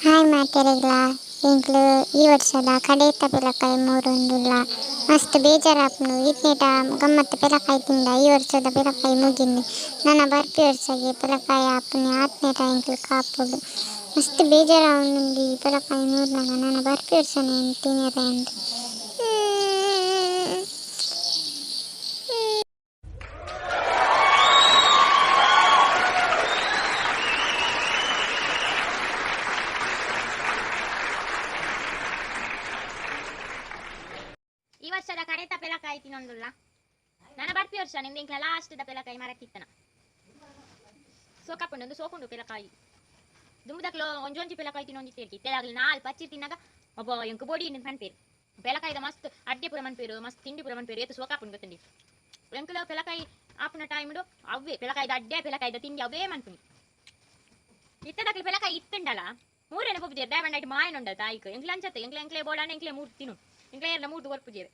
Hi ಮಾತೆರೆಗ್ಲ, ಎಂಕ್ಲು ಈ ವರ್ಷದ ಕಡೇತ ಪೆಲಕಾಯಿ ಮೂರೊಂದುಲ್ಲ. ಮಸ್ತ್ ಬೇಜಾರಾಪುಂಡು. ಈತ್ನೇಟ ಗಮ್ಮತ್ ಪೆಲಕಾಯಿ ತಿಂದ. ಈ ವರ್ಷದ ಪೆಲಕಾಯಿ ಮುಗಿಂಡ್. ನನ ಬರ್ಪಿ ವರ್ಷಗೆ ಪೆಲಕಾಯಿ ಆಪುನೆ ಆತ್ನೇಟ ಎಂಕ್ಲು ಕಾಪೊಡು. ಮಸ್ತ್ ಬೇಜಾರಾವೊಂದುಂಡು ಈ ಪೆಲಕಾಯಿ ಮೂರ್ನಗ. ನನ ಬರ್ಪಿ ವರ್ಷನೆ ತಿನೆರೆ ಅಂದ್. ಈ ವರ್ಷದ ಕಡೆತ ಪೆಲಕಾಯಿ ತಿನ್ನೊಂದುಲ್ಲ. ನನ ಬರ್ಪಿ ವರ್ಷ ನಿಂದ ಎಂಕ್ಲ ಲಾಸ್ಟ್ ದ ಪೆಲಕಾಯಿ ಮರಕ್ಕಿತ್ತನ. ಸೋಕಾಪುಂಡು ಒಂದು ಸೋಕುಂಡು ಪೆಲಕಾಯಿ. ದುಂಬುದಕ್ಲು ಒಂಜೊಂಜಿ ಪೆಲಕಾಯಿ ತಿನ್ನೊಂದಿತ್ತೇರ್ಕಿ. ಇತ್ತೆದಾಗ್ಲು ನಾಲ್ ಪಚ್ಚಿರ್ ತಿನ್ನಾಗ ಒಬ್ಬ ಎಂಕ್ ಬೋಡಿ ಇಂದ್ ಪನ್ಪೇರು. ಪೆಲಕಾಯಿದ ಮಸ್ತ್ ಅಡ್ಡೆ ಪೂರ ಮನ್ಪೇರು, ಮಸ್ತ್ ತಿಂಡಿ ಪೂರ ಮನ್ಪೇರು. ಏತ್ ಸೋಕಾಪುಂಡು ಗೊತ್ತುಂಡಿ. ಎಂಕ್ಲ ಪೆಲಕಾಯಿ ಆಪುನ ಟೈಮ್ಡು ಅವ್ವೇ ಪೆಲಕಾಯಿದ ಅಡ್ಡೆ, ಪೆಲಕಾಯಿದ ತಿಂಡಿ ಅವೇ ಮನ್ಪುನಿ. ಇತ್ತೆದಕ್ಲು ಪೆಲಕಾಯಿ ಇತ್ತುಂಡಲ ಮೂರೇನೆ ಪೋಪುಜೆರ್. ದಾಯೆ ಪಂಡ ಐಟ್ ಮಾಯನ ಉಂಡತ್ತ ಆಯ್ಕ್. ಎಂಕ್ಲ ಅಂಚತ್ತೆ, ಎಂಕ್ಲ ಎಂಕ್ಲೆ ಬೋಡಾಂಡ ಎಂಕ್ಲೆ ಮೂರ್ದು ತಿನು. ಎಂಕ್ಲೆ ಏರ್ಲ ಮೂರ್ದು ಕೊರ್ಪುಜೆರ್.